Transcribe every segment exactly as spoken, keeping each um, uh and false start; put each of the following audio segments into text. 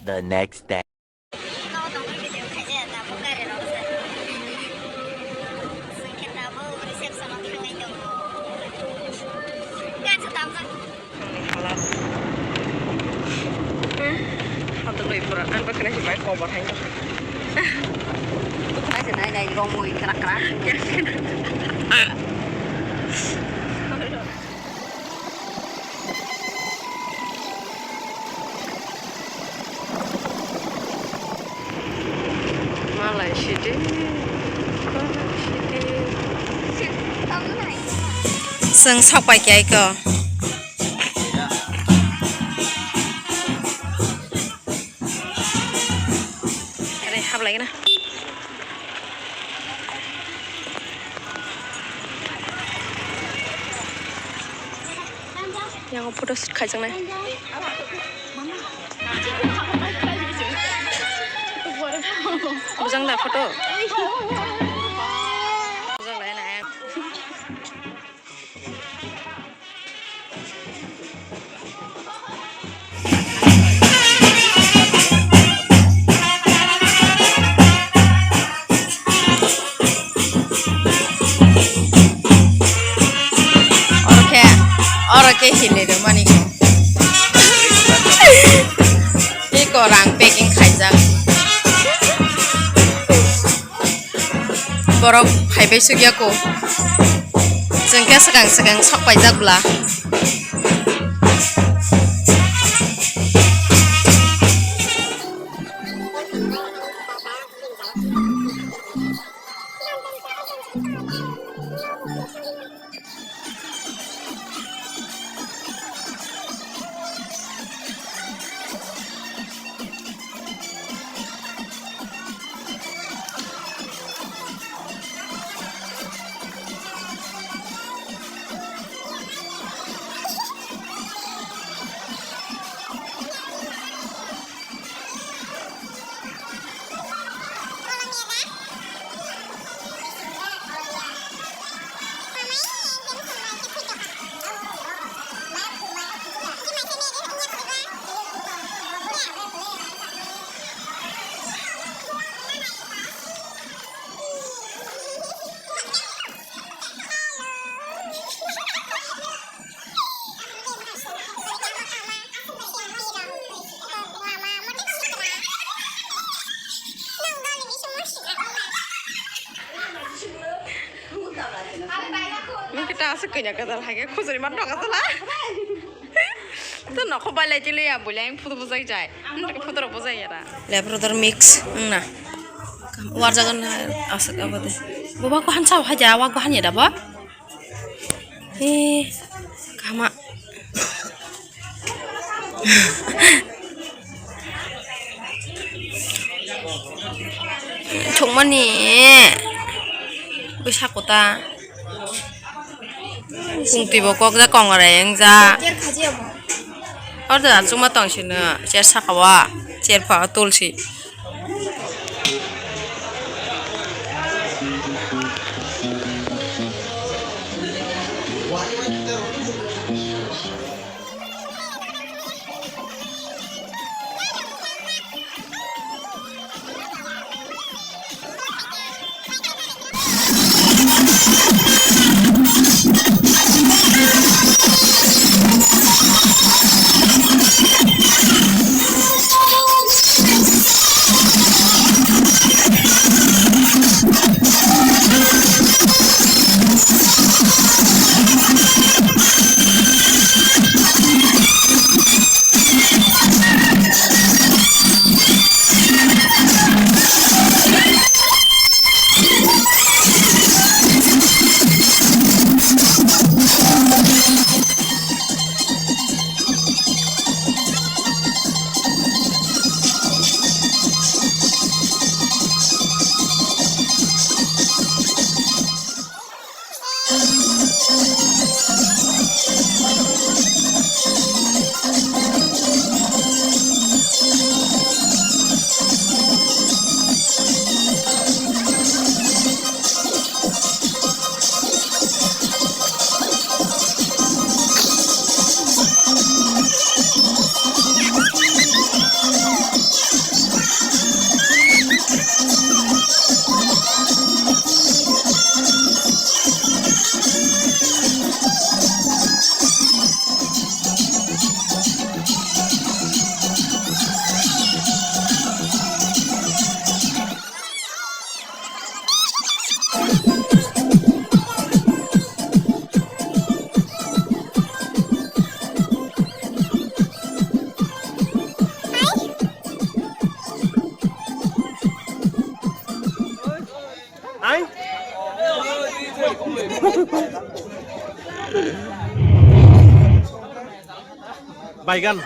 The next day. Malai sidi, malai sidi. Chwng sok pai khe aiko. Are, hap lagi na. Yang photo shoot khai jangnai. Bujang da photo. Bujang lai na. Oro khe, oro khe hinwi rwmani kho. Tei ko rang packing khaijak. Borok phaibai sukya ko. Chwng khe swkang swkang sok paijak bwla. Nung kita asik kanya kata lagi, aku sering banget kata lah. To nokho bai lai chile ya, bolai ang photo bujai jai. Ang photo rok bujai ya da. Le brother mix wngna. Warjagan na aswk abo de. Boba ko hansa haja, wa ko hanya da ba? Eh, kama. Thokmani bwsa kota. Kungtwi bo kok ja kongrai wng ja. Oro da achukma tong sino chair saka o, chair pha o tulsi. Baigan.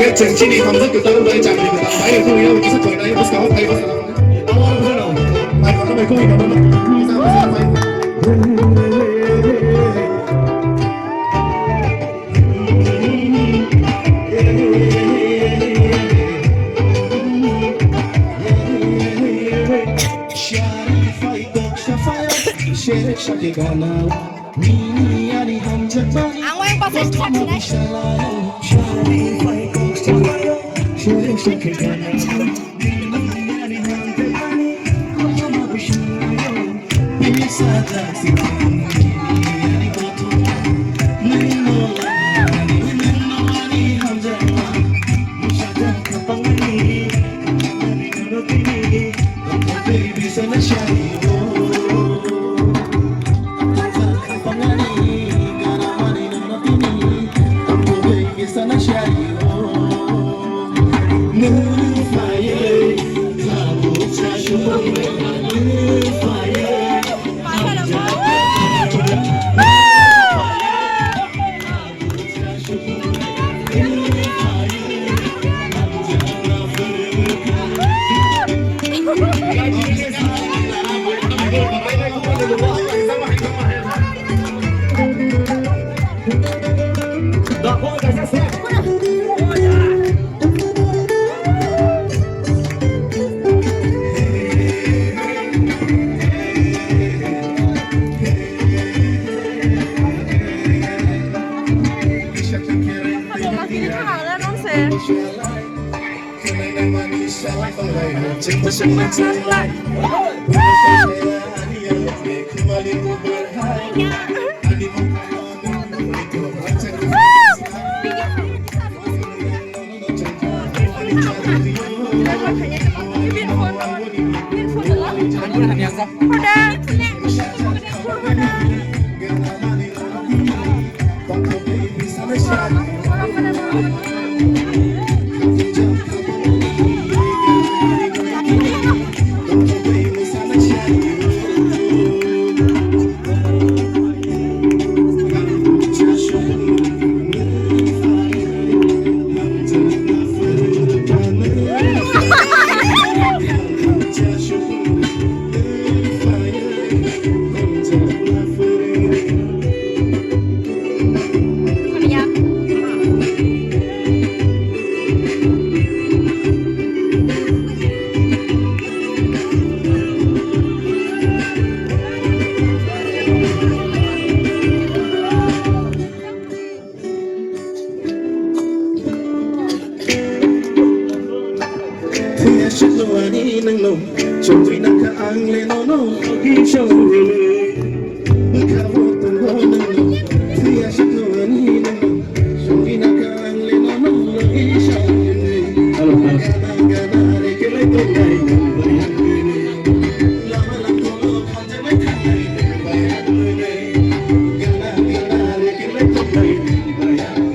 Khe chwng chini hamjak kwtal bai chakri kwtal bai wngwi kisa koinai bwskango phai bwskango. Abo wngkha no. Mai kotor bai koi kotor no. Ang wayang pasal saksinai. Thwiya swkno ani nwngno chongwi nangkha ang le nono logi chongwi. Bwkha bo tongo nwngno thwiya swkno ani nwngno chongwi nangkha ang le nono logi chongwi. Hello, hello. Gana gana re kelai tongnai nwng bai ang le. Lama lam tolo khanjaknai thangnai nwng bai ang le. Gana gana re kelai tongnai nwng bai ang le.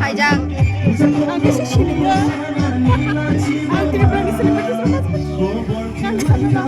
Saijak. Ang kisa sini ya. Ang kira berani sini pakai sama. Ang sana.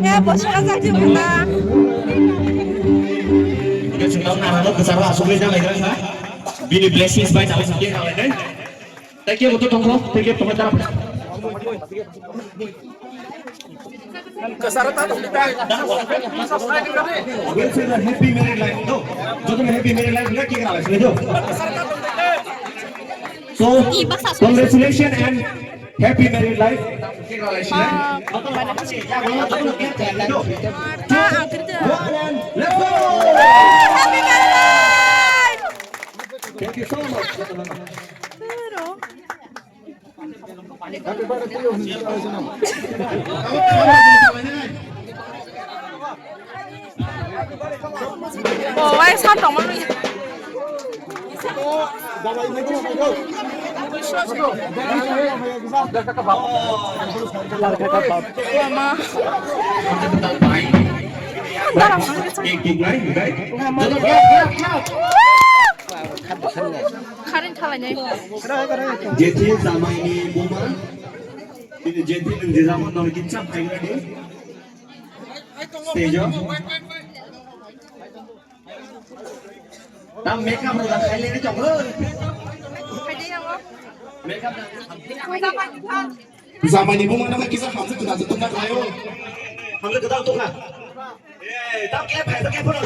Ya, bosora jati bana. Sing tong nana no kesara asuk le jamai kha. Bini blessings bai tala sing kha le. Thank you, betul tongkho. Thank you, tongkho. Wish you a happy married life. No. Joto happy married life na ki kara le jo. So, congratulations and happy married life. One and let's go. Thank you so much. Oh, why is that normal? Current thalai nai. Jethi jamaini buma. Bini jethi nwng jejama nor kitsa phaigrani. Stage o. Tam makeup rok da khaile ni tongo. Khaide yango. Makeup da. Jamaini buma nang kisa hamjak tuna jatuna khlaio. Hamjak kwtal tongkha. Eh, tam khe phaisa khe phano.